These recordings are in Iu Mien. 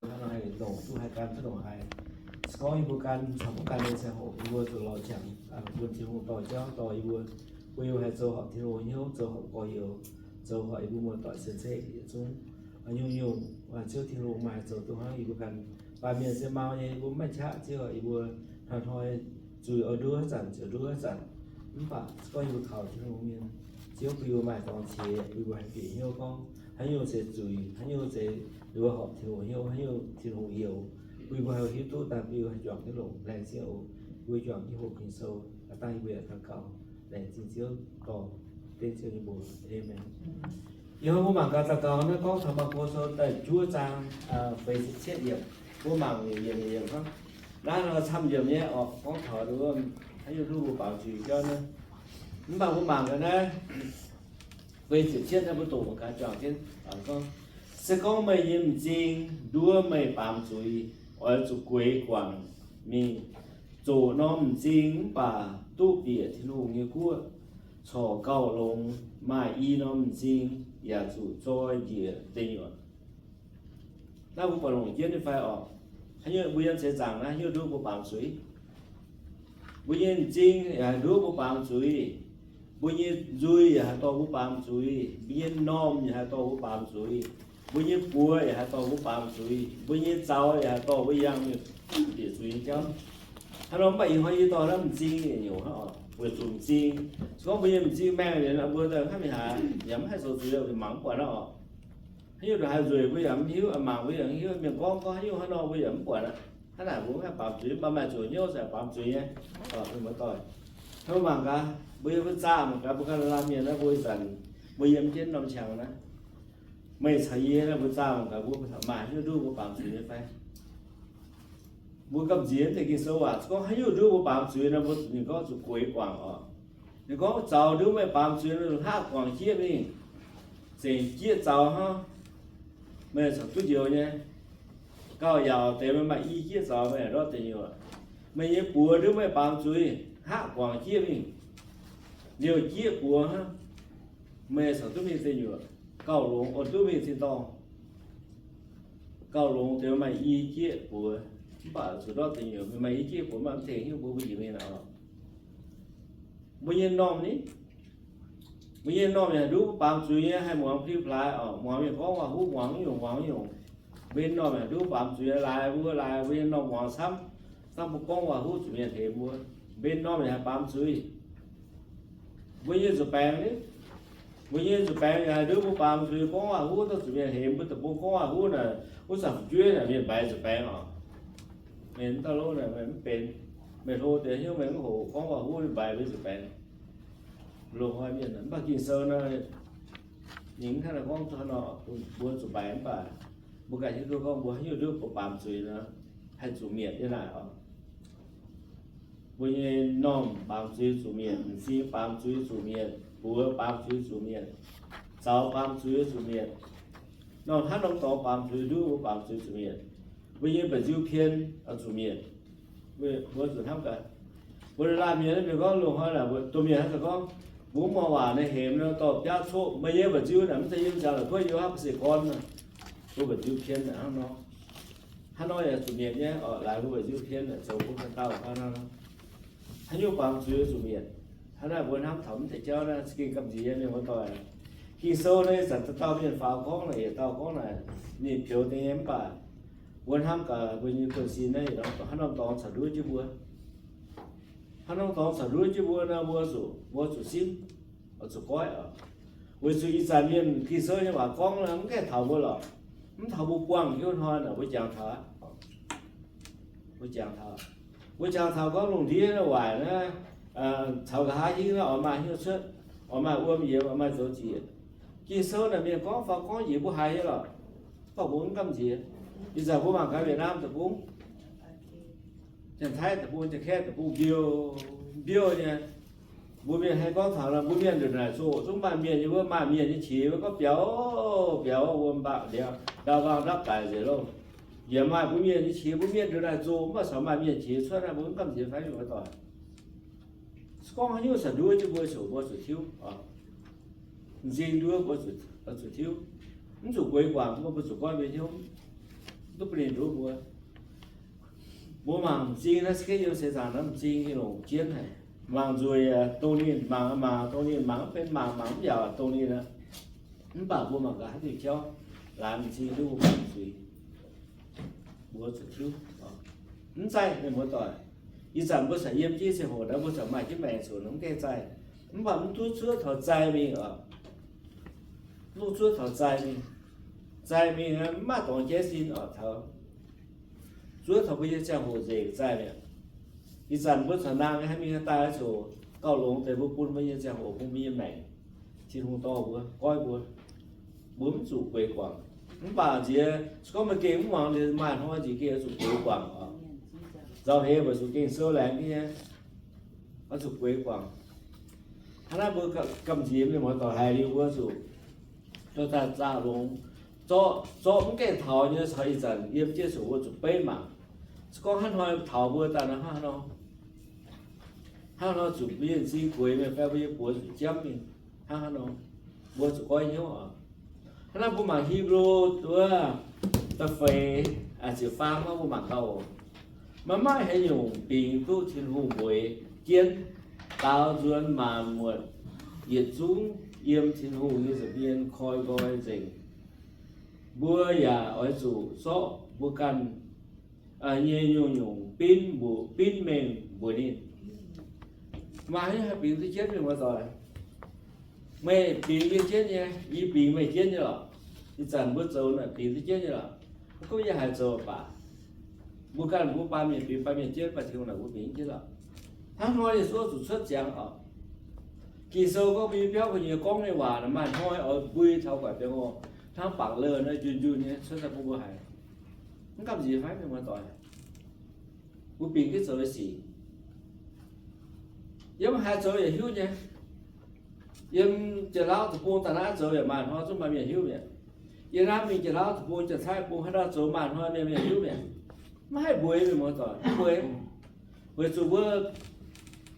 Hnangv naaiv longc duqv haih gan, duqv longc haiz. Se gorngv yie mbuo gan caux mv gan nyei ziangh hoc, yie mbuo zuqc lorz ziangx bun Tin-Hungh dorh jauv dorh yie mbuo, bun yie mbuo haih zoux horpc Tin-Hungh hnyouv, zoux horpc gorx-youz, zoux horpc yie mbuo muoz-doic cien-ceqv yietc zungv. Nyungc-nyungc Ziouv Tin-Hungh maaih zoux duqv hnangv yie mbuo gan. Baamh mienh se mau nyei, yie mbuo mv maaih qaqv, Ziouv, yie mbuo hnoi-hnoi zuiz oix nduov zanc, zuiz nduov zanc. Mv baac se gorngv yie mbuo kaux Tin-Hungh mienh, Ziouv bun yie mbuo maaih dorngx qiex, bun yie mbuo haih bieqc hnyouv gorngv haaix nyungc se zuiz, haaix nyungc se nduov horpc Tin-Hungh hnyouv, haaix nyungc Tin-Hungh youx, bun yie mbuo haih hiuv duqv daaih, bun yie mbuo haih juangc jienv longc laengz zingh oc. Yie mbuo juangc jienv hopv Ging-Sou, aav dangh yie mbuo yaac daux gaux laengz zingh Ziouv dorh dengv Ziouv nyei mbuox. Aamen. Ih hnoi mbuo mangc gaax daux gaux naaiv gorngv taux Maako Sou da'juov zaang feix ziepc cietv yiemc. Mbuo mangc yiemc yiemc hnangv. Naaiv nor camv yiemc nyei orqc, gorngv taux nduov haaix nyungc nduov mbuo baamz zuiz jauv naaiv. Mv baac mbuo mangc gaax naaiv feix ziepc cietv naaiv mbuo doqc mangc gaax juangc jienv gorngv, se gorngv meih nyei m'zing nduov meih baamz zuiz, oix zuqc gueix guangc mingh zoqc norm m'zing mv baac duqv bieqc Tin-Hungh nyei guoqv, corc gauh longx. Maaih i norm m'zing yaac zuqc zoi njiec deic nyuoqc. Naaiv mbuo buatc longc jienv nyei fai orqc? Haaix nyungc mbuo yiem seix zaangc naaiv haaix nyungc nduov mbuo baamz zuiz? Mbuo nyei m'zing yaac haih nduov mbuo baamz zuiz. Mbuo nyei nzuih yaac haih dorh mbuo baamz zuiz. Mbuo nyei m'normh yaac haih dorh mbuo baamz zuiz. Mbuo nyei buoz yaac haih dorh mbuo baamz zuiz. Mbuo nyei zaux yaac haih dorh mbuo yangh mingh bieqc zuiz nyei jauv. Hnangv nor mv baac ih hnoi yie dorh naaiv m'zing yietc nyungc hnangv orqc, weic zuqc m'zing, se gorngv mbuo nyei m'zing maengh liuz nor, mbuo daaih hnangv mingh haaix yaac mv haih zoux zuiz, mangc mv buatc hnangv orqc. Haaix nyungc ndongc haaix nzueic mbuo yaac mv hiuv, mangc mbuo yaac mv hiuv, mienh gorngv gorngv haaix nyungc hnangv nor mbuo yaac mv buatc aqv. Hnangv naaic mbuo mv haih baamz zuiz, mv baac maaih zuqc hnyouv se baamz zuiz nyei. Hnangv mbuo mangc gaax, mbuo yiem mbuo zaah mangc gaax mbuo ganh laanh mienh naaiv, mbuo ih zanc mbuo yiem jienv norm qangx naaiv, meih caux yie naaiv, mbuo zaah mangc gaax mbuo maaih haaix nyungc nduov mbuo baamz zuiz nyei fai? Mbuo gamh nziex deix Ging-Sou waac gorngv haaix nyungc nduov mbuo baamz zuiz nor, mbuo zuqc, ninh gorngv zuqc gueix guangc orqc. Ninh gorngv zaux nduov meih baamz zuiz nor, zuqc hnaqv guangc jieqv mingh, zengc jieqv zaux hnangv, meih corc duqv njoux nyei. Gauh yaauc deix meih maaih i jieqv zaux meih ndortv deic nyuoqc. Meih nyei buoz nduov meih baamz zuiz, hnaqv guangc jieqv mingh, liouh jieqv buoz hnangv, meih corc duqv mingh deic nyuoqc. Gauh longx oix duqv mingh tin-dorngh. Gauh longx deix maaih i jieqv buoz, mv baac zuqc ndortv deic nyuoqc. Meih maaih i jieqv buoz mv baac mv tengx hnyouv mbuo, mbuo njiec mingh naaic oc. Mbuo nyei m'normh ni, mbuo nyei m'normh yaac nduov baamz zuiz nyei, haih muangx pliu plaaix oc, muangx mienh gorngv waac-huv, muangx nyungc muangx nyungc. Mbuo nyei m'normh yaac nduov baamz zuiz, laaix mbuo, laaix mbuo nyei m'normh muangx camv, dangh mbuo gorngv waac-huv zuqc mienh hemx mbuo. Mbuo nyei m'normh yaac haih baamz zuiz. Mbuo nyei nzuih baengx ni, mbuo nyei nzuih baengx yaac haih nduov mbuo baamz zuiz, gorngv waac-huv daaih zuqc mienh hemx mbuo. Deic-bung gorngv waac-huv naaic, wuov zanc fu'jueiv naaic mienh mbaix nzuih baengx oc. Mienh mv daaih lov naaic meih mv benx, meih hlo deix hnyouv meih mv hoqc, gorngv waac-huv mienh mbaix mbuo nzuih baengx. Loz-hnoi mienh mv baac Ging-Sou naaic, ninh mv hnangv naaiv gorngv hnangv nor, mbuo zuqc mbaix mv baac mbuo ganh hiuv duqv gorngv mbuo haaix nyungc nduov mbuo baamz zuiz nor, haih zuqc mietc nyei naaic oc. Mbuo nyei m'normh baamz zuiz zuqc mietc, m'zing baamz zuiz zuqc mietc, buoz baamz zuiz zuqc mietc, zaux baamz zuiz zuqc mietc. Norm hnangv norm dorngx baamz zuiz nduov mbuo baamz zuiz zuqc mietc. Mbuo nyei mba'nziu pien oix zuqc mietc. Mbuo zuqc hnamv gaax, mbuo laanh mienh naaiv mienh gorngv loz-hnoi naaic, domh mienh hnangv naaic gorngv, mbuo mv muangx waac naaic hemx nor dorh biaav coqv. Meih nyei mba'nziu naaic mv zeiz yiem ziangx la'kuotv, yiem haaix se gorn nor, mbuo mba'nziu pien naaic hnangv nor. Hnangv nor yaac zuqc mietc nyei oc. Laaix mbuo mba'nziu pien naaic zoux bun ganh dauh hnangv nor. Haaix nyungc baamz zuiz zuqc mietc. Hnangv naaic mbuo hnamv taux mv deix jauv naaiv za'gengh gamh nziex nyei mienh muoz-doic. Ging-Sou naaiv zanc dauh dauh mienh faaux gorngv naaic, yietc dauh gorngv naaic ninh pieux deix nyei, mv baac mbuo hnamv gaax mbuo nyei buonv-sin naaiv, hnangv norm dorngx caux nduov jienv mbuo. Hnangv norm dorngx caux nduov jienv mbuo nor, mbuo zuqc, mbuo zuqc simv, zuqc goiv oc. Weic zuqc ih zanc mienh Ging-Sou nyei waac gorngv nor, mv gaengh taux mbuo lorqc. Mv taux mbuo buangh hnyouv hnoi naaic, mbuo jangx taux aqv. Mbuo jangx taux, mbuo jangx taux gorngv lungh ndiev naaiv waaic naaiv, caux nqa'haav hingv naaiv oix maaih hnyouv cuotv, oix maaih wuom yiemx, oix maaih zoux ziec. Ging-Sou naaic mienh gorngv faaux gorngv njiec mbuo haiz nyei lorqc, mv baac mbuo mv gamh nziex. Ih zanc mbuo mangc gaax Việt Nam deic-bung, Janx-Taiv deic-bung, Janx-Kaeqv deic-bung mbiouh mbiouh nyei. Mbuo mienh haih gorngv taux nor, mbuo mienh ndongc naaic zoqc zungv maaih mienh nyei, wuov maaih mienh nyei qiex wuov gorngv biaux biaux wuom mbaangh ndiangx, ndau mbaangh ndapv daic nzengc loh. Yaac maaih mbuo mienh nyei qiex, mbuo mienh ndongc naaic zoqc mv baac corc maaih mienh qiex cuotv naaiv, mbuo mv gamh nziex fai mienh muoz-doic. Se gorngv haaix nyungc caux nduov jienv mbuo, mbuo zuqc tiuv. M'zing nduov mbuo zuqc tiuv. Mv zuqc gueix guangc, mbuo zuqc goiv mbuo hnyouv. Duqv bun ninh nduov mbuo. Mbuo mangc m'zing naaiv, se yiem seix zaangc naaiv m'zing nyei longc jienv haic. Mangc nzueic, dongh ninh mangc, mangc dongh ninh mangc mv benx, mangc mangc mv yaac dongh ninh aqv. Mv baac mbuo mangc gaax haaix diuh jauv laanh m'zing duqv mbuo mangc zuiz, mbuo zuqc tiuv. Mv zeiz, mienh muoz-doic, ih zanc mbuo caux yiem jienv ziangh hoc naaiv mbuo caux maaih jienv maengc zuqc mv gaengh zaih. Mv baac mv duqv zuov taux zaih mingh oc. Mv duqv zuov taux zaih mingh. Zaih mingh mv maaih dorngx jaiv sin oc taux. Zuov taux mbuo nyei ziangh hoc nzengc zaih mi'aqv. Ih zanc mbuo caux naang nyei haih mingh haih daaih zuqc gauh longx deix mbuo bun mbuo nyei ziangh hoc bun mbuo nyei maengc. Tin-Hungh dorh mbuo, goiv mbuo, mbuo mv zuqc gueix guangc. Mv baac nziex se gorngv meih gengh mv muangx, maaih hnoi nziex gengh oix zuqc gueix guangc oc. Nzauh heix weic zuqc gengh sou laengz nyei, oix zuqc gueix guangc. Hnangv naaiv mbuo gamh nziex mienh muoz-doic haiz liuz mbuo zuqc dorh daaih zaah longx, zorqv mv gaengh taux nyei caux ih zanc yiem jienv zuqc mbuo zuqc beiv mangc. Se gorngv hnangv hnoi taux mbuo daaih nor, hnangv haaix nor, hnangv haaix nor zuqc mbuo nyei m'zing gueix mingh fai mbuo nyei buoz zuqc jamv mingh, hnangv haaix nor, mbuo zuqc goiv hnyouv oc. Hnangv naaiv mbuo mangc Hipv^lu wuov da'feix ziepc faam wuov, mbuo mangc gaax oc. Maiv maaih haaix nyungc bingx duqv Tin-Hungh mueiz jienv, daaux nzuonx maanc muotc yietc zungv yiem Tin-Hungh nyei nza'hmien koi nqoi nzengc. Mbuo yaac oix zuqc zorqv mbuo ganh nyei nyungc-nyungc binv mbuox, binv mengh mbuox ninh. Maaih haaix nyungc haih bingx duqv jienv, mienh muoz-doic? Meih bingx yie jienv nyei, yie bingx meih jienv nyei lorqc. Ih zanc mbuo zoux naaic bingx duqv jienv nyei lorqc. Mv gunv yie haaix zoux baac, mbuo ganh mbuo baamh mienh bingx baamh mienh jienv, baac Tin-Hungh naaic mbuo bingx jienv lorqc. Hnangv hnoi ninh zuqc zuqc cuotv ziangx oc. Ging-Sou gorngv mbuo nyei biauv gu'nyuoz gorngv nyei waac maaih hnoi oix mbui taux gu'nguaaic biauv, hnangv bangc lou naaiv njunh njunh nyei cuotv daaih bun mbuo haiz. Mv gamh nziex fai, mienh muoz-doic? Mbuo bingx jienv zoux nyei sic, yiem haaix zoux yaac hiuv nyei. Yiem Janx-Lauv deic-bung daaih naaiv zoux yaac maaih hnoi zungv maaih mienh hiuv mi'aqv. Yiem naaiv mingh Janx-Lauv deic-bung, Janx-Taiv deic-bung, haaix dauh zoux maaih hnoi mienh, mienh hiuv mi'aqv. Maiv haih mbueix, mienh muoz-doic, mv bueix. Weic zuqc mbuo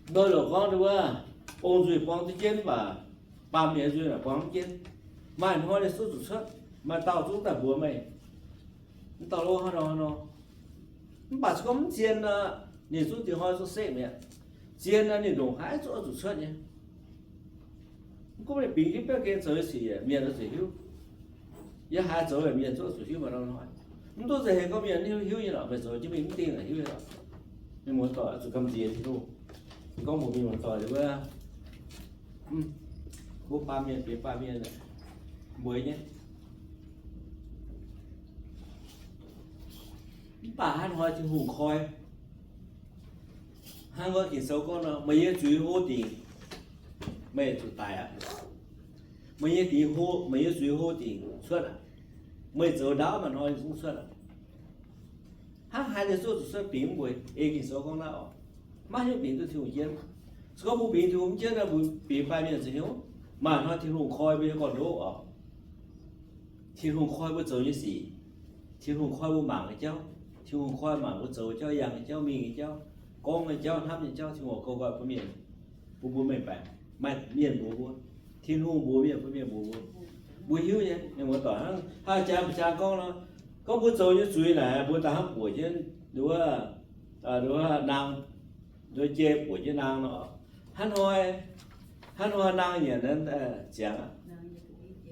ndoih longc gorngv wuov, ong-nzuih buang duqv jienv mv baac baamh mienh nzuih naaic buang mv jienv. Maaih hnoi ninh zungv zuqc cuotv, maaih dauh zungv daaih mbuox meih, mv dauh lov hnangv nor hnangv nor. Mv baac se gorngv mv zien nor, ninh zungv dingc hnoi zungv sekv mi'aqv. Zien nor ninh ndongc haaix zungv oix zuqc cuotv nyei. Mv gunv ninh bingx jienv biauv gen zoux nyei sic, mienh oix zuqc hiuv. Yiem haaix zoux yaac mienh zungv oix zuqc hiuv maaih norm hnoi. Mv duqv nzauh heix gorngv mienh hiuv, hiuv nyei lorqc, meih zoux jienv mingh mv dingh naaic hiuv nyei lorqc. Mienh muoz-doic, zuqc gamh nziex Tin-Hungh. Gorngv mbuox mienh muoz-doic wuov, mbuo baamh mienh bieqc baamh mienh, mbueix nyei. Mv baac hnangv hnoi Tin-Hungh koi, hnangv wuov Ging-Sou gorngv nor, meih nyei zuiz hlo dingc, meih zuqc daic aqv. Meih nyei dingc hlo, meih nyei zuiz hlo dingc cuotv aqv. Meih zoux ndaauv maaih hnoi ninh zungv cuotv aqv. Hnangv haaix ninh zungv zuqc cuotv, bingx mv mbueix. Ei Ging-Sou gorngv naaiv oc, maiv hiuv bingx duqv Tin-Hungh jienv. Se gorngv mbuo bingx Tin-Hungh mv jienv nor, mbuo bingx baamh mienh zuqc hiuv. Maaih hnoi Tin-Hungh koi mbuo nyei gorn-ndoqv oc. Tin-Hungh koi mbuo zoux nyei sic, Tin-Hungh koi mbuo mangc nyei jauv, Tin-Hungh koi mangc mbuo zoux nyei jauv, yangh nyei jauv, mingh nyei jauv, gorngv nyei jauv, hnamv nyei jauv, Tin-Hungh koi mbuo mienh, bun mbuo mengh baeqc. Maaih mienh mbuox mbuo, Tin-Hungh mbuox mienh, bun mienh mbuox mbuo, mbuo hiuv nyei. Mienh muoz-doic, hnangv haaix jaax jaax gorngv nor, gorngv mbuo zoux nyei zuiz naaic, mbuo daaih hnangv buoqc jienv wuov, wuov naang, wuov jai buoqc jienv naang nor, hnangv hnoi, hnangv hnoi naang nyanc ziangx aqv.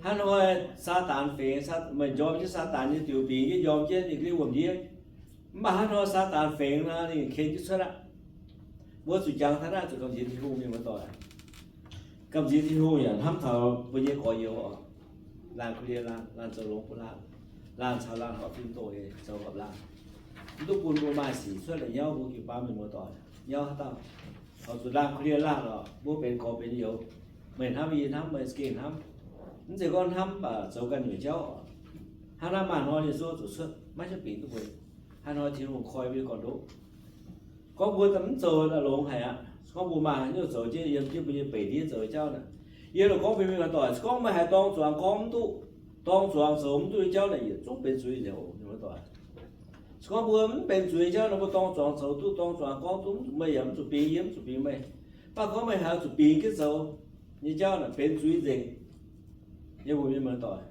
Hnangv hnoi Saadaan fengx, meih njormh jienv Saadaan nyei diuc, bingx jienv njormh jienv ninh ga'ndiev wuom-ndiev. Mv baac hnangv hnoi Saadaan fengx nor, ninh ken jienv cuotv aqv. Mbuo zuqc jangx taux naaiv zuqc gamh nziex Tin-Hungh, mienh muoz-doic. Gamh nziex Tin-Hungh yaac hnamv taux mbuo nyei gorx-youz oc. Laanh korv-lienh laanh, laanh zoux longx bun laanh, laanh caux laanh horpc fim doh nyei zoux horpc laanh. Mv duqv bun mbuo maaih sic cuotv la'nyauv mbuo jiu-baang mienh muoz-doic. Nyauv haaix dauh, horpc zuqc laanh korv-lienh laanh oc, mbuo benx gorx benx youz. Meih hnamv yie hnamv, meih za'gengh hnamv. Mv zeiz gorngv hnamv mv baac zoux ganh nyuoqc jauv oc. Hnangv naaiv maaih hnoi ninh zungv zuqc cuotv, maiv hiuv bingx duqv mbuo. Hnangv hnoi Tin-Hungh koi mbuo nyei gorn-ndoqv. Gorngv mbuo mv zoux longx haic aqv. Se gorngv mbuo maaih haaix nyungc zoux jienv yiem jienv mbuo nyei beic ndiev zoux jauv naaic, yie lorqc gorngv mbuo mienh muoz-doic, se gorngv meih haaix dorng zuangx gorngv mv duqv, dorng zuangx zoux mv duqv nyei jauv naaic, yietc zungv benx zuiz nzengc oc, mienh muoz-doic. Se gorngv mbuo mv benx zuiz nyei jauv nor, mbuo dorng zuangx zoux duqv, dorng zuangx gorngv duqv, meih yaac mv zuqc bingx yie, mv zuqc bingx meih. Mv baac gorngv meih haiz zuqc bingx jienv zoux nyei jauv naaic, benx zuiz nzengc. Yie mbuo mienh muoz-doic,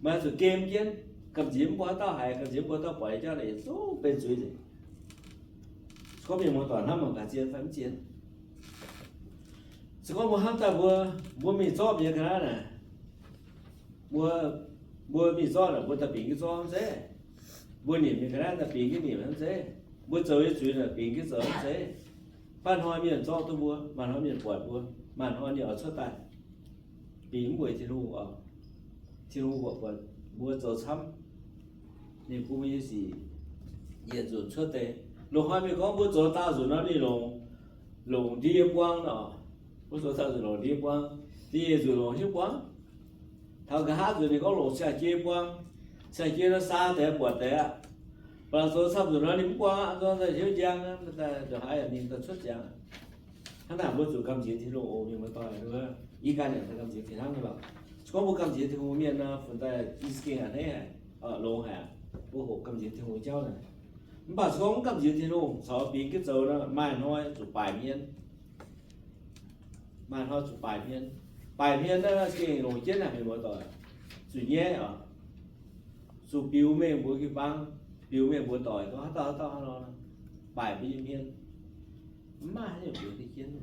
meih zuqc gem jienv. Gamh nziex mv bun haaix dauh haiz, gamh nziex mv bun haaix dauh buatc nyei jauv naaic yietc zungv benx zuiz nzengc. Se gorngv mienh muoz-doic hnamv mangc gaax zien fai mv zien. Se gorngv mbuo hnamv daaih mbuo, mbuo mingh zorqv mienh ga'naaiv naaic, mbuo, mbuo mingh zorqv naaic, mbuo daaih bingx jienv zorqv mv zeiz? Mbuo nimc mienh ga'naaiv daaih bingx jienv nimc mv zeiz? Mbuo zoux nyei zuiz naaic bingx jienv zoux mv zeiz? Maaih hnoi mienh zorqv duqv mbuo, maaih hnoi mienh buatc mbuo, maaih hnoi ninh oix cuotv daaih bingx mv weic Tin-Hungh oc. Tin-Hungh buatc, buatc mbuo zoux camv, ninh bun mbuo nyei sic yietc nzunc cuotv deix. Loz-hnoi mienh gorngv mbuo zoux daauh nzunc nor ninh longc, longc ndie buang nor. Mbuo zoux daauh nzunc longc ndie buang, da'nyeic nzunc longc hnyouv buang. Taux nqa'haav nzunc ninh gorngv longc siang-jiex buang. Siang-jiex nor saa deix buatc deix aqv. Baac zoux camv nzunc nor ninh mv buang aqv, nzunc daaih hnyouv njang, nzunc haaix ninh daaih cuotv ziangx. Hnangv naaic mbuo zuqc gamh nziex Tin-Hungh oc, mienh muoz-doic. I ganh yaac gamh nziex Tin-Hungh lorqc. Se gorngv mbuo gamh nziex Tin-Hungh mienh nor, funx daaih i za'gengh a'hneiv haic, longx haic aqv. Mbuo hoqc gamh nziex Tin-Hungh jauv naaic. Mv baac se gorngv mv gamh nziex Tin-Hungh caux bingx jienv zoux nor, maaih hnoi zuqc baaic hmien. Maaih hnoi zuqc baaic hmien. Baaic hmien naaiv gengh longc jienv haic, mienh muoz-doic. Zuqc nyaiv oc. Zuqc biux mengh mbuox jiu-baang, biux mengh mbuox doic gorngv haaix dauh haaix dauh hnangv nor, baaic mbuo nyei hmien. Mv maaih haaix nyungc biux duqv jienv.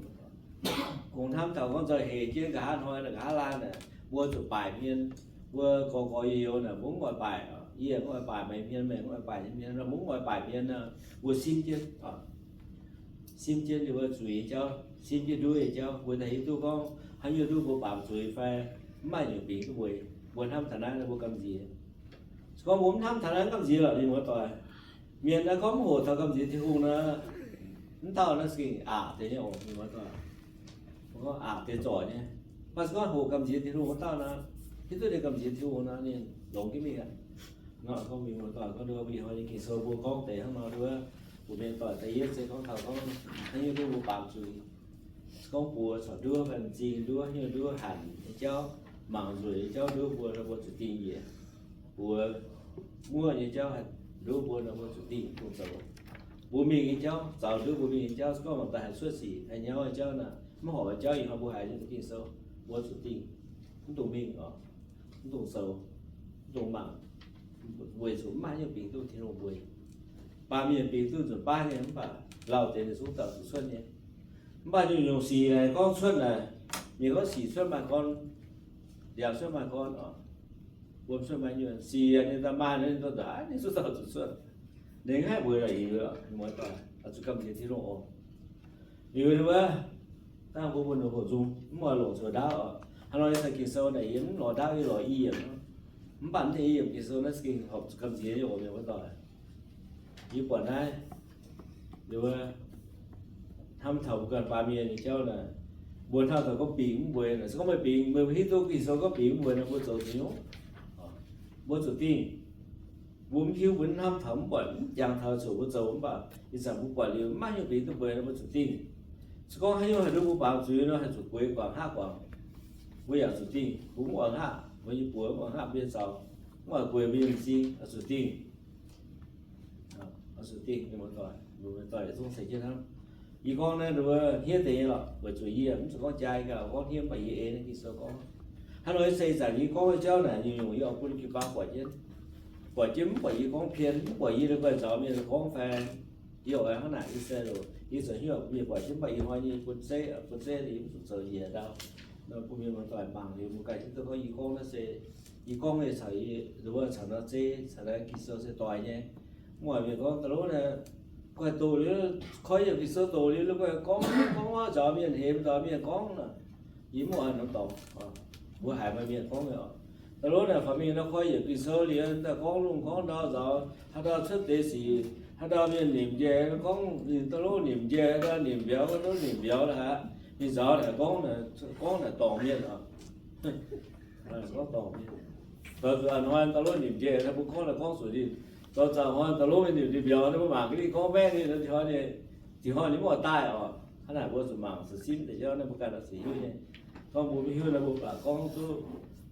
Kungx hnamv taux gorngv nzauh heix jienv nqa'haav hnoi, nqa'haav laanh naaic, mbuo zuqc baaic hmien. Mbuo gorx gorx youz youz naaic, mbuo mv oix baaic. Yie mv oix baaic meih hmien, meih mv oix baaic yie hmien, mbuo mv oix baaic hmien nor, mbuo simv jienv, simv jienv ninh mbuo zuiz nyei jauv, simv jienv nduov nyei jauv. Mbuo daaih hiuv duqv gorngv haaix nyungc duqv mbuo baamz zuiz fai mv maaih nyungc bingx duqv mbuo. Mbuo hnamv taux naaiv nor mbuo gamh nziex. Se gorngv mbuo mv hnamv taux naaiv gamh nziex lorqc, mienh muoz-doic. Mienh naaiv gorngv mv hoqc taux gamh nziex Tin-Hungh nor, mv dauh naaiv za'gengh aqc deix nyei oc, mienh muoz-doic. Mbuo gorngv aqc deix zorc nyei. Mv baac se gorngv hoqc gamh nziex Tin-Hungh wuov dauh nor, hiuv duqv ninh gamh nziex Tin-Hungh nor, ninh longx jienv mingh aqv. Nor gorngv mienh muoz-doic gorngv nduov, mbuo ih hnoi nyei Ging-Sou mbuo gorngv deix hnangv nor nduov, mbuo mienh doic da'yietv se gorngv taux gorngv haaix nyungc duqv mbuo baamz zuiz. Se gorngv buoz caux nduov fai m'zing nduov, haaix nyungc nduov hanc nyei jauv, mangc nzueic nyei jauv nduov mbuo nor, mbuo zuqc dingh njiec. Buoz muoqv nyei jauv haih nduov mbuo nor, mbuo zuqc dingh dongh zoux. Mbuo mingh nyei jauv, zaux nduov mbuo mingh nyei jauv, se gorngv mangc daaih haih cuotv sic, haih nyauv nyei jauv nor, mv horpc nyei jauv ih hnoi mbuo haiz nyei Ging-Sou, mbuo zuqc dingh, mv dungx mingh oc, mv dungx zoux, mv dungx mangc, weic zuqc mv maaih haaix nyungc bingx duqv Tin-Hungh mbuo. Baamh mienh bingx duqv nzunc baav nyei, mv baac lauh deix ninh zungv dauh zuqc cuotv nyei. Mv baac nyungc-nyungc sic naaic gorngv cuotv naaic, mienh gorngv sic cuotv maaih gorn, ndiangx cuotv maaih gorn oc, wuom cuotv maaih nyuonh. Sic ninh daaih maaih ninh daaih nzunc haaix ninh zungv dauh zuqc cuotv. Ninh mv haih weic lorqc, yietc muoz-doic, oix zuqc gamh nziex Tin-Hungh oc. Liuz wuov, dangh mbuo mbuo ninh hoqc nzung, mv oix longc zoux ndaauv oc. Hnangv nor yie caux Ging-Sou naaic yie mv lorz ndaauv, yie lorz i yiemc. Mv baac mv tengx i yiemc Ging-Sou naaiv za'gengh horpc zuqc gamh nziex nyei oc, mienh muoz-doic. Yie buatc naaiv, liuz wuov, hnamv taux mbuo ganh baamh mienh nyei jauv naaic, mbuo hnamv taux gorngv bingx mv mbueiz naaic, se gorngv meih bingx, meih hiuv duqv Ging-Sou gorngv bingx mv mbueiz nor, mbuo zoux zuqc nyungc. Mbuo zuqc dingh. Mbuo mv hiuv, mbuo mv hnamv taux, mv buatc, mv jangx taux ziouc mbuo zoux, mv baac ih zanc mbuo buatc liuz mv maaih haaix nyungc bingx duqv mbueiz nor, mbuo zuqc dingh. Se gorngv haaix nyungc haih nduov mbuo baamz zuiz nor, haih zuqc gueix guangc haav guangc. Mbuo yaac zuqc dingh. Mbuo mv oix haav, mbuo nyei buoz mv oix haav mbuo nyei zaux, mv oix gueix mbuo nyei m'zing, oix zuqc dingh. Oix zuqc dingh, mienh muoz-doic, mienh muoz-doic yietc zungv ceix jienv hnamv. Yie gorngv naaiv nduov hniev deix nyei lorqc, weic zuqc yie mv zuqc gorngv jaa gauh gorngv hniev, mv baac yie ei naaiv Ging-Sou gorngv. Hnangv nor se ih zanc yie gorngv nyei jauv naaic nyungc-nyungc yie oix bun jiu-baang buatc jienv. Buatc jienv mv buatc yie gorngv pien, mv buatc yie ninh guanh zaux mienh gorngv fai yie oix hnangv naaic, yie se loc, yie zoux hnyouv bun mienh buatc jienv, mv baac ih hnoi nyei bun zeiv, bun zeiv yie mv zuqc zoux njiec ndau. Nor bun mienh muoz-doic mangc liuz mbuo ganh hiuv duqv gorngv yie gorngv naaiv se, yie gorngv nyei caux yie nduov caux nor zeiv caux naaiv Ging-Sou se doix nyei. Mv baac mienh gorngv da'lov naaic, guanh doqc liuz, koi yiem Ging-Sou doqc liuz, guanh gorngv, gorngv wuov nzaaux mienh, hemx nzaaux mienh gorngv nor, yie mv oix norm dorngx. Mbuo haiz maaih mienh gorngv nyei oc. Da'lov naaic faaux mingh nor koi yiem Ging-Sou liuz, daaih gorngv lungh gorngv ndau nzaaux, haaix ndau cuotv deix sic, haaix ndau mienh nimc njaeh gorngv, ninh da'lov nimc njaeh, haaix ndau nimc mbiauz, da'lov nimc mbiauz la'haic. Ninh nzaaux naaic gorngv, gorngv naaic dorngc mienh oc. Gorngv dorngc mienh. Zoux zuqc a'hnoi da'lov nimc njaeh, naaiv mbuo gorngv naaic gorngv zuqc ninh. Zoux zuqc a'hnoi da'lov ninh nimc ninh mbiauz, naaiv mbuo mangc gaax ninh gorngv baeqv ninh, da'hnoi ninh, da'hnoi ninh mv oix daaih oc. Hnangv naaic mbuo zuqc mangc zuqc simv deix jauv naaiv mbuo ganh oix zuqc hiuv nyei. Gorngv mbuo mv hiuv naaiv mbuo baac gorngv duqv,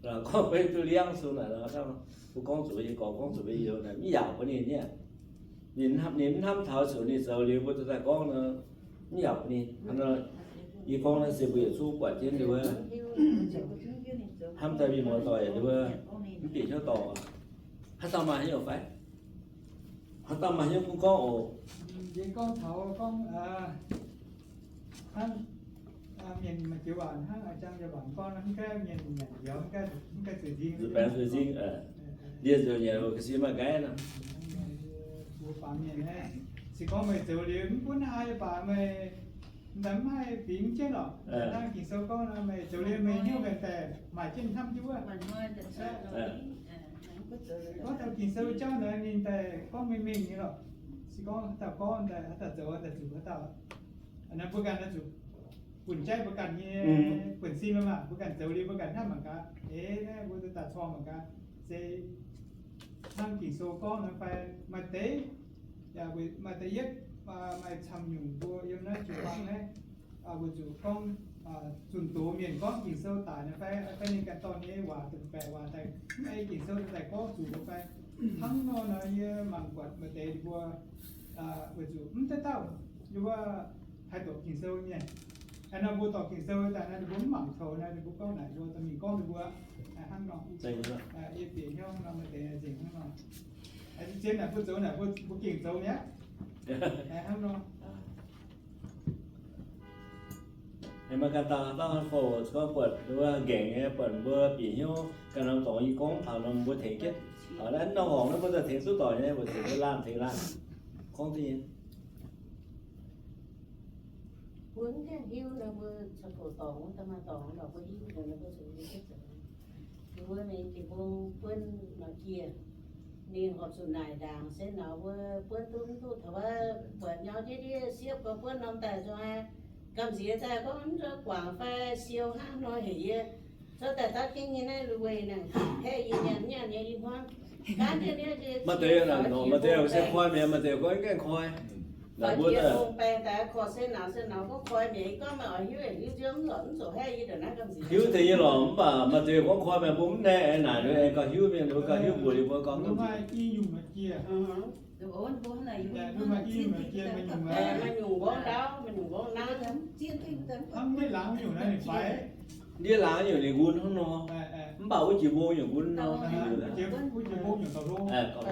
baac gorngv beiv duqv liangv sung naaic nor, mbuo gorngv zuqc mbuo nyei gorx, gorngv zuqc mbuo nyei youz naaic mv yaac bun ninh niaa. Ninh hnamv, ninh mv hnamv taux ziouc ninh zoux liuz mbuo daaih gorngv nor, mv yaac bun ninh. Hnangv nor, yie gorngv naaiv se mbuo yietc zungv buatc jienv liuz wuov, hnamv daaih mienh muoz-doic liuz wuov, mv bieqc hnyouv dorngc. Haaix dauh maaih haaix nyungc fai? Haaix dauh maaih haaix nyungc gorngv oc? Yie gorngv taux gorngv hnangv mienh maaih joux waac hnangv a'jang joux waac gorngv, mv gaengh mienh nyanc njoux, mv gaengh zueiz nzing, zueiz baengx zueiz nzing. Ndie nzueic nyanc ga'sie maaih nqaiv nor. Mbuo baamh mienh naaiv, se gorngv meih zoux liuz mv gunv haaix baac meih mv haih bingx jienv lorqc. Hnangv Ging-Sou gorngv nor, meih zoux liuz meih hnyouv mienh daaih maaih jienv hnamv jienv wuov. Gorngv taux Ging-Sou jauv naaiv ninh daaih gorngv mengh mengh nyei lorqc. Se gorngv haaix dauh gorngv daaih, haaix dauh zoux daaih zuqc haaix dauh. Naaiv mbuo ganh oix zuqc bun jaiv mbuo ganh nyei buonv-sin maah, mbuo ganh zoux liuz mbuo ganh hnamv mangc gaax, eix naaiv mbuo daaih corng mangc gaax, se hnangv Ging-Sou gorngv nor fai maaih deix, yaac maaih da'yietv, maaih camv nyungc mbuo yiem naaiv jiu-baang naaiv, weic zuqc gorngv zunh doz mienh gorngv Ging-Sou daic nor fai, fai ninh ganh dorh nyei waac deix baeqc waac daaih, mv ei Ging-Sou daaih gorngv zuqc nor fai, hnangv nor nor yie mangc buatc maaih deix ninh mbuo weic zuqc mv deix dauh ninh mbuo haih doqc Ging-Sou nyei. Aa, nor mbuo doqc Ging-Sou daaih naaiv, ninh mbuo mv mangc toux naaiv, ninh mbuo gorngv naaic mbuo dorh mingh gorngv ninh mbuo hnangv nor. Yie bieqc hnyouv nor maaih deix nzengc hnangv nor. Zien naaic mbuo zoux naaic mbuo gengh zoux mi'aqv. Hnangv nor. Maaih ganh dauh dauh fouc gorngv buatc mbuo nqengc nyei, buatc mbuo bieqc hnyouv ganh norm dorngx yie gorngv taux norm mbuo tengx jienv. Naaiv norm horngc naaiv mbuo daaih tengx duqv doic nyei, mbuo tengx laanh tengx laanh gorngv duqv nyei. Mbuo mv gaengh hiuv nor, mbuo caux gox dorngx, da'maah dorngx lorqc, mbuo hiuv nor, mbuo zuqc hiuv duqv zoux. Mbuo mingh jiex mbong buonv nor jiex, ninh horpc zuqc naaic ndaangc se nor mbuo buonv duqv mv duqv. Taux wuov buatc nyau jienv ndiev siepv gorx buonv norm daaih zuangx, gamh nziex daaih gorngv mv zuqc guangc fai siou hnangv nor heuc yie. Zorqv daaih dapv jienv nyei naaiv lui-weih naaic, haeqv yie nyanc nyanc nyei i hmuangv. Gaanv jienv nyei, maaih deix naaic, maaih deix se koi mi'aqv, maaih deix gorngv gaengh koi. Naaic mbuo daaih baeng daaih korv se naaic se naaic gorngv koi mi'aqv, gorngv meih oix hiuv, hiuv nziouv mv lorqc, mv zuqc haeqv yie ndongc naaiv gamh nziex. Hiuv deix nyei lorqc, mv baac maaih deix gorngv koi mi'aqv, mbuo mv naeqv naaic, ninh gauh hiuv mienh, ninh gauh hiuv mbuox liuz mbuo gorngv. Maaih nyungc nqorngv ndaauv, maaih nyungc nqorngv naaiv. Ndiev laangz nyungc ninh ngun hnangv nor, mv baac wuov jiex mbong nyungc ngun nor.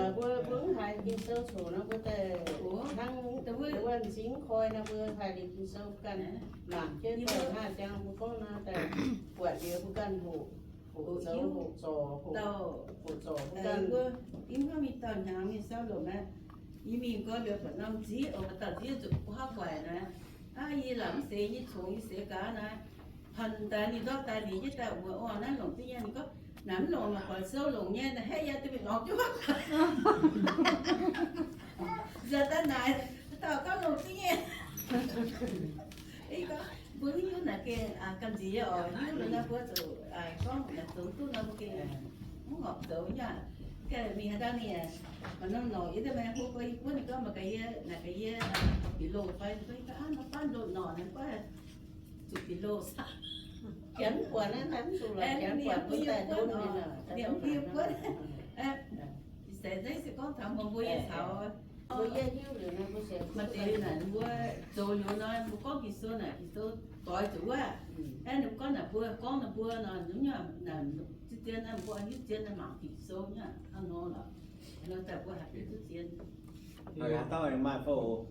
Mbuo, mbuo mv haiz Ging-Sou coc nor, mbuo daaih hnangv wuov m'zing koi nor, mbuo haiz liuz Ging-Sou ganh mangc jienv daaih hnangv jangx mbuo gorngv nor, daaih buatc liuz mbuo ganh hoqc, hoqc zoux, hoqc zorc, hoqc zorc mbuo ganh. Mbuo mv hnamv mingh dauh hnyangx mingh sau lomc aqv. Yie mingh nqoi mbiauz buatc norm nziv, oix dauh nziv zuqc guaav guaic naaiv. Aav, yie laamc mv seix, yie congx yie seix gaax naaiv. Hanc daaih ninh ndortv daaih liuz jienv daaih muoz orv naaiv longc duqv nyei. Ninh gorngv, naaic mv longc, mangc buatc sou longc nyei, naaic haeqv yie duqv mingh lorz jienv wuov. Nziex daaih naaic, dauh gorngv longc duqv nyei. Gorngv mbuo hiuv naaic gengh gamh nziex yie oc, hiuv liuz nor mbuo zuqc gorngv naaic zoux duqv nor mbuo gengh mv horpc zoux nyei. Ganh mingh haaix dangh ninh, maaih norm norqc yie daaih maaih hlo gorx yie buonv ninh gorngv mangc gaax yie, naaic gaax yie bieqc loh fai, ninh gorngv aav, nor baav loh norqc naaic, baav zuqc bieqc loh saah. Janx mv buatc naaiv, mv zuqc lorqc, janx buatc mbuo daaih ndon mienh, mv bieqc buonv. Ih zanc naaiv se gorngv taux mbuo, mbuo yie caux mbuo yie hiuv liuz nor, mbuo maaih deix naaic mbuo zoux liuz nor, mbuo gorngv Ging-Sou naaic, Ging-Sou doix zuqc wuov. Aeqv, ninh gorngv naaic mbuo, gorngv ninh mbuo nor, nyungc nyungc naaic, zien zien naaiv mbuo hiuv zien naaiv mangc Ging-Sou nyungc hnangv nor lorqc. Nor daaih mbuo haih hiuv duqv zien. Haaix dauh maaih fai oc?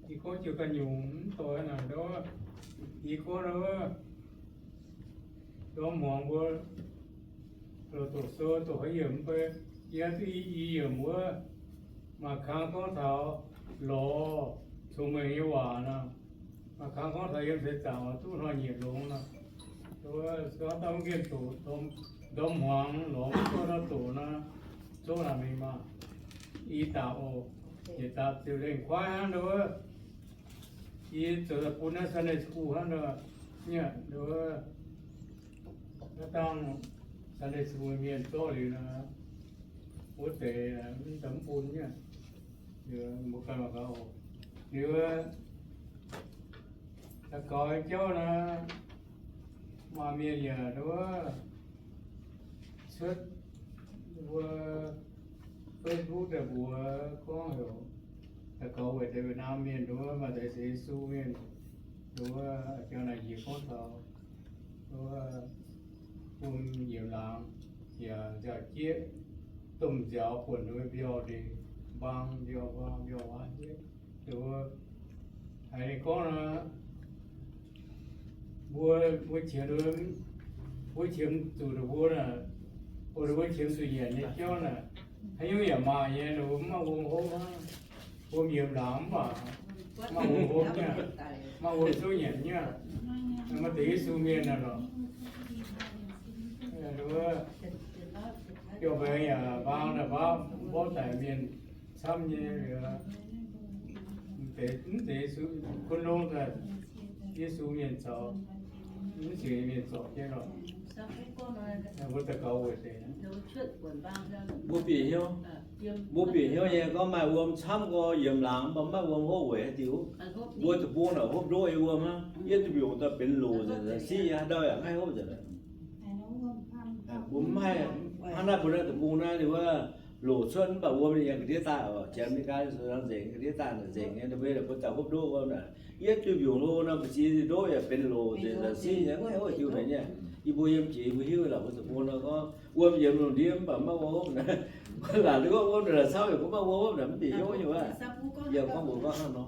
Yie gorngv jienv ganh nyungc mv doix naaic ndov. Yie gorngv ndov, ndorm hmuangx mbuo loz doqc sou doqc haaix yiemc mv bei, yie duqv i, i yiemc wuov, maaih kang gorngv taux lorz cong-mengh nyei waac nor. Maaih kang gorngv taux yiem seix zaangc oix duqv hnoi-nyieqc longx nor. Wuov se gorngv dauh mv nqemh doqc, ndorm hmuangx lorz mv duqv nor doqc nor, zouv naaic mingh maah. I dapc oc, yietc dapc ziepc lengh kuaaiv hnangv wuov. Yie zoux daaih bun naaiv Sunday School hnangv nor, nyei wuov, naaiv dangh Sunday School mienh zorqv liuz nor, wuov deix mv daaih mv bun nyei. Mbuo ganh mangc gaax oc. Liuz, daux gaux jauv naaiv, maaih mienh yaac nduov cuotv mbuo Facebook daaih mbuox gorngv heuc daux gaux weic deix Việt Nam mienh nduov maaih deix sienx Yesu mienh nduov jauv naaic njiec gorngv taux nduov bun yiemc laangz yaac nziaauc jieqv, domh nziaaux buonc mbiauh ndeic, mbaang mbiauh, mbaang mbiauh waac. Haiz ninh gorngv nor, mbuo, mbuo qiemx, mbuo qiemx zuqc ninh mbuo, mbuo qiemx zuqc nyanc nyei jauv naaic, haaix nyungc yaac maaih nyei, ninh mbuo mv maaih wuom hopv aqv. Wuom yiemx laangz mv baac maaih wuom hopv nyei, maaih wuom zungv nyanc nyei. Maaih deix Yesu mienh naaic lorqc, biauv-baengx yaac mbaang daaih mbaauv, mborqv daic mienh camv nyei. Mv deix, mv deix Yesu, kun longx daaih Yesu mienh zoux, mv zeiz mienh zoux jienv lorqc. Mbuo daux gaux weic deix, mbuo bieqc hnyouv, mbuo bieqc hnyouv nyei gorngv maaih wuom camv gorx yiemx laangz, mv baac maaih wuom hopv weic haaix diuc? Mbuo deic-bung naaic hopv ndoqv nyei wuom hnangv. Yietv duih mbiungc daaih benx loc nzengc, siqv nyei, haaix ndau yaac mv haih hopv nzengc. Mbuo mv haih, hnangv naaiv mbuo naaiv deic-bung naaiv, ninh wuov loc cuotv mv baac wuom yiem ga'ndiev daaih oc. Janx America nzengc, ga'ndiev daaih nzengc nyei, ninh mbuo daaih hopv ndoqv wuom naaic. Yietv duih mbiungc lo nor, mbu'ziex ndoqv yaac benx loc nzengc, siqv nyei, mv haih hopv diuh mienh nyei. Yie mbuo yiem jiex yie mbuo hiuv lorqc, mbuo deic-bung nor gorngv wuom yiemx lungh ndiev mv baac maiv wuom hopv naaic. Laatc duqv gorngv wuom naaic camv yaac mv baac maiv wuom hopv naaic, mv bieqc hnyouv nyei wuov. Yie gorngv mbuo gorngv hnangv nor.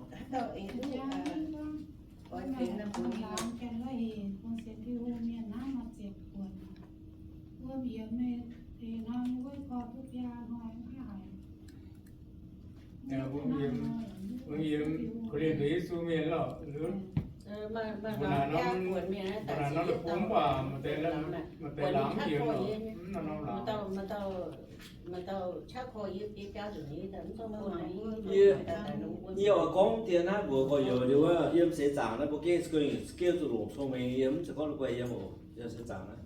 Wuom yiemx, Ko^lin^to Yesu mienh lorqc, mbuo naaic norm deic-bung mv baac maaih deix laangz mv yiemx lorqc, mv norm laangz. Yie, yie oix gorngv dien naaiv mbuox gorx-youz liuz wuov, yiem seix zaangc naaiv mbuo gengh za'gengh zuqc longc cong-mengh, yie mv zeiz gorngv la'guaih yiem oc, yiem seix zaangc naaiv.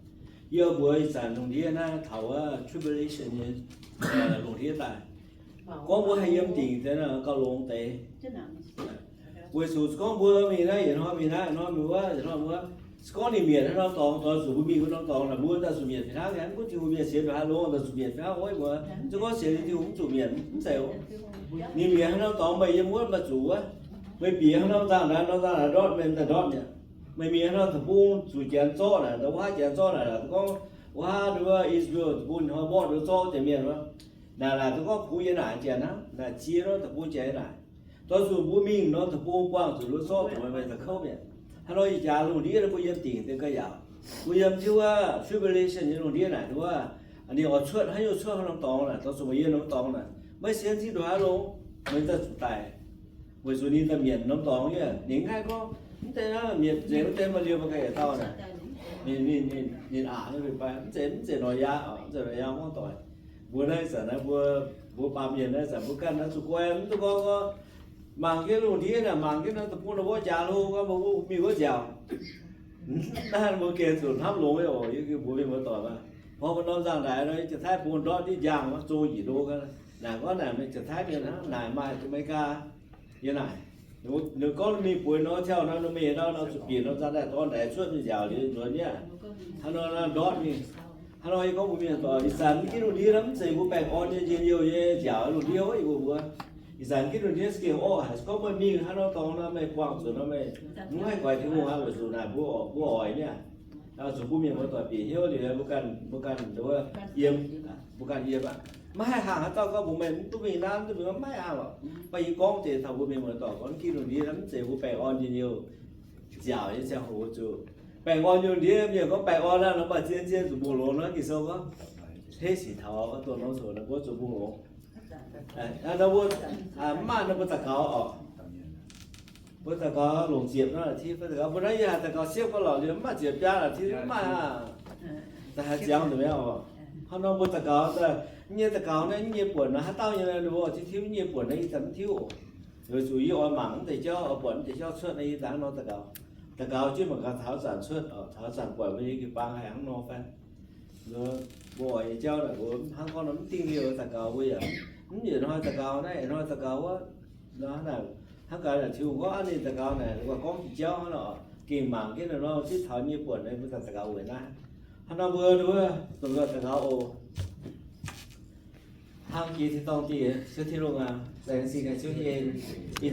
Yie mbuox ih zanc lungh ndiev naaiv taux wuov tribulation nyei, lungh ndiev daaih. Gorngv mbuo haih yiem dingc deix naaiv gauh longx deix. Weic zuqc gorngv mbuo mingh naaiv yietc hnoi mingh naaiv, yietc hnoi mingh wuov, yietc hnoi wuov, se gorngv ninh mietc haaix norm dorngx, doix zuqc mbuo mingh wuov norm dorngx naaic, mbuo daaih zuqc mietc fih hnangv, mv gunv Tin-Hungh mienh sienx ndongc haaix longx, daaih zuqc mietc fih hnangv oc. Mbuo se gorngv sienx liuz Tin-Hungh mv zuqc mietc, mv zeiz oc. Ninh mietc haaix norm dorngx meih yiem wuov mv baac zuqc wuov. Meih bieqc haaix norm nzangc naaic, norm nzangc naaic ndortv meih daaih ndortv mi'aqv. Meih mingh haaix norm deic-bung zuqc janx zorqv naaic, da'wuov janx zorqv naaic, gorngv wuov hnoi ndau wuov Israel deic-bung hnoi mborqv ndau zorqv deix mienh wuov. Naaic laaic duqv gorngv kuv yiem naaic janx hnangv, naaic cie norm deic-bung janx yiem naaic. Doix zuqc mbuo mingh norm deic-bung buangh zuqc ndau zorqv deix meih daaih kouv mi'aqv. Haaix nor ih jaax lungh ndiev mbuo yiem dingc deix ga'yaauc. Mbuo yiem jienv wuov tribulation nyei lungh ndiev naaic wuov, ninh oix cuotv haaix nyungc cuotv haaix norm dorngx naaic, doix zuqc meih yiem norm dorngx naaic, maiv sienx Tin-Hungh haaix longx, meih daaih zuqc daic. Weic zuqc ninh daaih mietc norm dorngx nyei, ninh mv haih gorngv, mv zeiz hnangv mietc nzengc wuov deix maaih liouh mbuo ganh yietc dauh naaic. Ninh, ninh, ninh, ninh aqc nyei mv fai, mv zeiz, mv zeiz Noyaa oc, mv zeiz Noyaa gorngv doic. Mbuo naaiv zanc naaiv mbuo, mbuo baamh mienh naaiv zanc mbuo ganh naaiv zuqc guai, mv duqv gorngv gorngv mangc jienv lungh ndiev naaic, mangc jienv naaiv deic-bung naaiv mborqv jaax hlo, gorngv mbuo mingh wuov nziaauc. Naaiv mbuo gengh zuqc hnamv longx nyei oc, yie mbuox mienh muoz-doic maah. Hnangv mbuo norm nzangc-ndaix nor, Janx-Taiv bung ndortv diuh njang maiv zong njiec ndo gau. Naaic gorngv naaic mienh Janx-Taiv mienh hnangv naaic maaih America yiem naaic. Ninh gorngv mingh bueix nor, taux nor, ninh mingh nor, nor zuqc bieqc nor, nzangc-ndaix dorn ndaix cuotv mingh nziaauc liuz nzuonx nyei. Hnangv nor ndortv mingh. Hnangv nor yie gorngv mbuox mienh muoz-doic, ih zanc mv ginv lungh ndiev nor, mv zeiz mbuo baengh orn nyei njien-youh nyei nziaauc lungh ndiev, yie mbuox mbuo. Ih zanc mv ginv lungh ndiev za'gengh orqc haic, se gorngv meih mingh hnangv nor dorngx nor, meih buangh zuqc nor, meih mv haih guaix Tin-Hungh aqv, weic zuqc naaic mbuo, mbuo oix nyei. Zuqc mbuo mienh muoz-doic bieqc hnyouv liuz, mbuo ganh, mbuo ganh yiem, mbuo ganh yiem aqv. Maiv haih hangh haaix dauh gorngv mbuox meih mv duqv mingh naaiv, mv duqv mingh wuov, maiv haih hangh lorqc. Mv baac yie gorngv deix taux mbuo mienh muoz-doic gorngv ginv lungh ndiev mv zeiz mbuo baengh orn njien-youh nziaauc nyei ziangh hoc zuqc. Baengh orn njien-youh ndiev mienh gorngv baengh orn aqv nor, mv baac zien-zien zuqc mbuoqc longx nor, Ging-Sou gorngv hleiv sic taux duqv nor coc nor, mbuo zuqc mbuoqc longx. Nor mbuo, mv maaih nor mbuo daux gaux oc. Mbuo daux gaux longc ziepc nor, mbuo naaiv yie haiz daux gaux siepv gau lorqc, liuz mv maaih ziepc biaa lorqc, mv maaih aqv. Daaih haiz ziangx nzengc mi'aqv oc. Hnangv nor mbuo daux gaux, nyei daux gaux naaiv nyei buonc naaiv haaix dauh nyei, ninh mbuo oix tiuv tiuv nyei buonc naaiv, ih zanc mv tiuv oc. Weic zuqc yie oix mangc mv deix jauv, oix buatc mv deix jauv cuotv naaiv, yie daaih hnangv nor daux gaux. Daux gaux jienv mangc gaax taux zanc cuotv oc, taux zanc buatc mbuo nyei jiu-baang haiz hnangv nor fai. Mbuo oix nyei jauv naaic, mbuo hnangv gorngv nor mv dingh liouh daux gaux, mbuo yaac mv yietc hnoi daux gaux naaiv, yietc hnoi daux gaux wuov. Nor hnangv naaic, hnangv gaax naaic Tin-Hungh gorngv aa ninh daux gaux naaic, ninh gorngv jauv hnangv nor, gengh mangc jienv nor, zipv taux nyei buonc naaiv, mbuo daux gaux weic naaiv. Hnangv nor mbuo wuov, dongh daux gaux oc. Hnangv jiex tin-dorngh dieh, Ziouv Tin-Hungh aac, laengz zingh Ziouv nyei